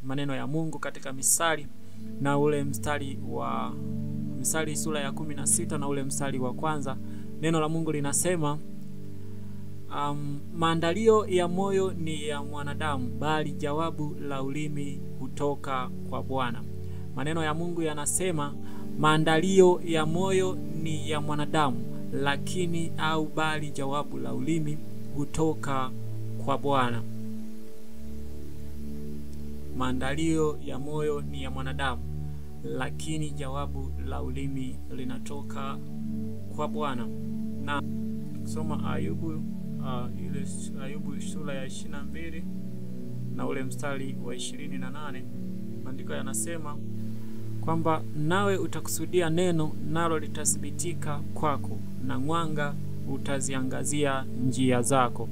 maneno ya Mungu katika Misali na ule mstari wa Misali sura ya 16 na ule mstari wa kwanza. Neno la Mungu linasema maandalio ya moyo ni ya mwanadamu, bali jawabu la ulimi hutoka kwa Bwana. Maneno ya Mungu yanasema maandalio ya moyo ni ya mwanadamu, lakini au bali jawabu la ulimi hutoka kwa Bwana. Maandalio ya moyo ni ya mwanadamu, lakini jawabu la ulimi linatoka kwa Bwana. Na soma Ayubu, ile Ayubu sura ya 22 na ule mstari wa 28, maandiko yanasema kwamba nawe utakusudia neno, nalo litathibitika kwako, na mwanga utaziangazia njia zako.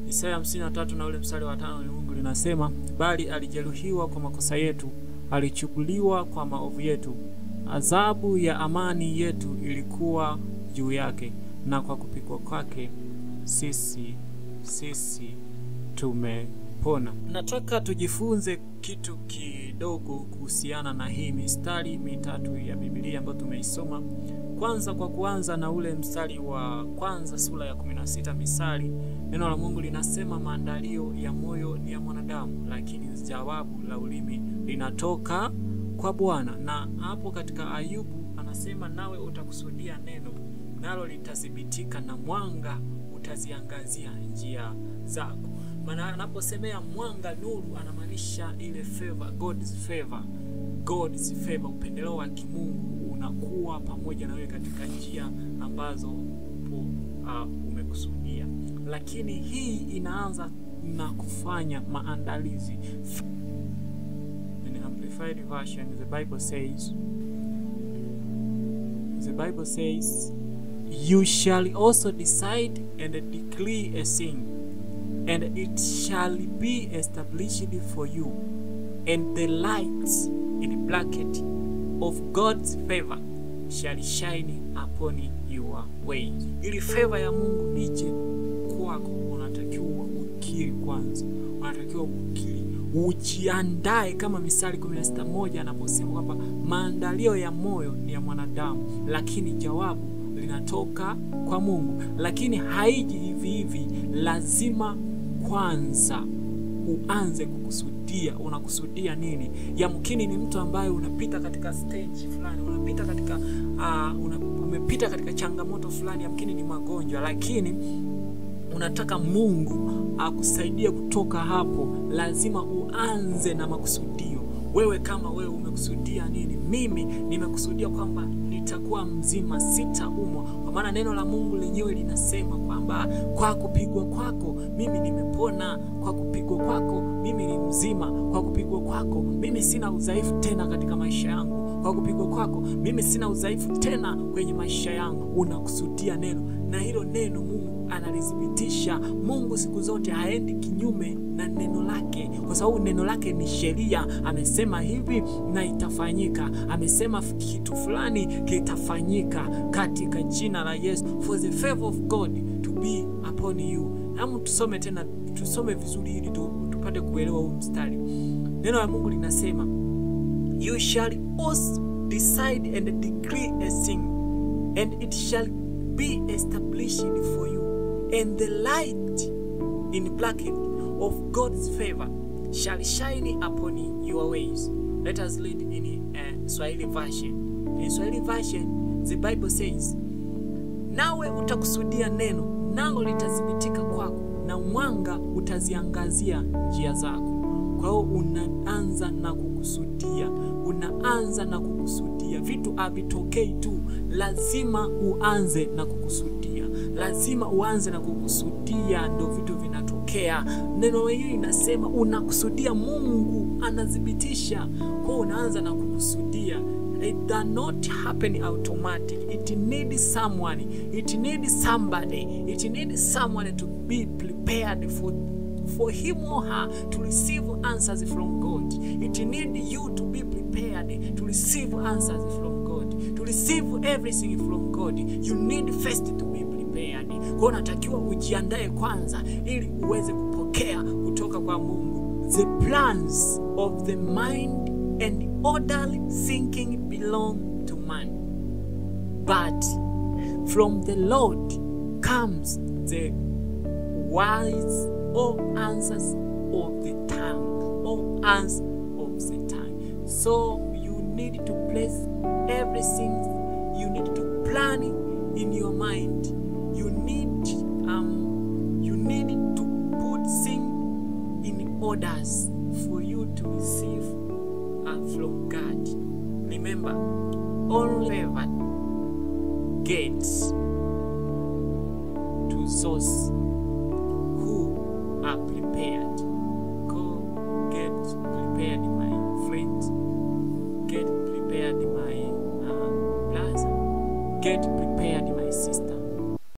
Isaya 53 na ule mstari wa 5, Mungu linasema bali alijeruhiwa kwa makosa yetu, alichubuliwa kwa maovu yetu, adhabu ya amani yetu ilikuwa juu yake, na kwa kupigwa kwake sisi tumepona. Nataka tujifunze kitu kidogo kuhusiana na hii mistari mitatu ya Biblia ambayo tumeisoma. Kwanza, kwa kuanza na ule mstari wa kwanza sura ya 16 Misali, neno la Mungu linasema maandalio ya moyo ni ya mwanadamu, lakini jawabu la ulimi linatoka kwa Bwana. Na hapo katika Ayubu anasema nawe utakusudia neno, nalo litathibitika, na mwanga utaziangazia njia zako. Maana anaposemea mwanga, nuru, anamaanisha ile favor, God's favor. God's favor, upendeleo wa kimungu unakuwa pamoja na wewe katika njia ambazo upo umekusudia. Lakini hii inaanza na kufanya maandalizi. In the Amplified Version, the Bible says, you shall also decide and decree a thing, and it shall be established for you, and the light, in bracket, of God's favor shall shine upon your way. Ili favor ya Mungu ije kwako, unatakiwa ukiri kwanza. Unatakiwa ukiri, ujiandae, kama Misali 16:1 anaposema kwamba maandalio ya moyo ni ya mwanadamu, lakini jawabu linatoka kwa Mungu. Lakini haiji hivi hivi, lazima kwanza uanze kukusudia. Unakusudia nini? Yamkini ni mtu ambaye unapita katika stage fulani, unapita katika umepita katika changamoto fulani, yamkini ni magonjwa, lakini unataka Mungu akusaidie kutoka hapo. Lazima uanze na makusudio. Wewe kama wewe umekusudia nini? Mimi nimekusudia kwamba nitakuwa mzima, sitaumwa. Kwa maana neno la Mungu lenyewe linasema kwamba kwa kupigwa kwako mimi nimepona, kwa kupigwa kwako mimi ni mzima, kwa kupigwa kwako mimi sina udhaifu tena katika maisha yangu, kwa kupigwa kwako mimi sina udhaifu tena kwenye maisha yangu. Unakusudia neno, na hilo neno Mungu analithibitisha. Mungu siku zote haendi kinyume na neno lake, kwa sababu neno lake ni sheria. Amesema hivi na itafanyika, amesema kitu fulani kitafanyika katika jina la Yesu. For the favor of God to be upon you. Hebu tusome tena, tusome vizuri ili tupate kuelewa huu mstari. Neno la Mungu linasema you shall also decide and decree a thing, and it shall be established for you, and the light, in bracket, of God's favor shall shine upon your ways. Let us read in Swahili version. In Swahili version, the Bible says, nawe utakusudia neno, nalo litathibitika kwako, na mwanga utaziangazia njia zako. Kwa hiyo unaanza na kukusudia, unaanza na kukusudia. Vitu havitokei tu, lazima uanze na kukusudia. Lazima uanze na kukusudia, ndio vitu vinatokea. Neno hili linasema unakusudia, Mungu anathibitisha. Kwa hiyo unaanza na kukusudia. It does not happen automatic. It needs someone. It needs somebody. It needs someone to be prepared for him or her to receive answers from God. It needs you to be prepared to receive answers from God, to receive everything from God. You need first to be prepared. Kwa unatakiwa ujiandae kwanza ili uweze kupokea kutoka kwa Mungu. The plans of the mind and orderly thinking belong to man, but from the Lord comes the wise or answers of the tongue, or answers of the tongue. So you need to place everything, you need to plan in your mind. You need to put things in orders for you to receive from God. Remember, only favor gets to those who are prepared.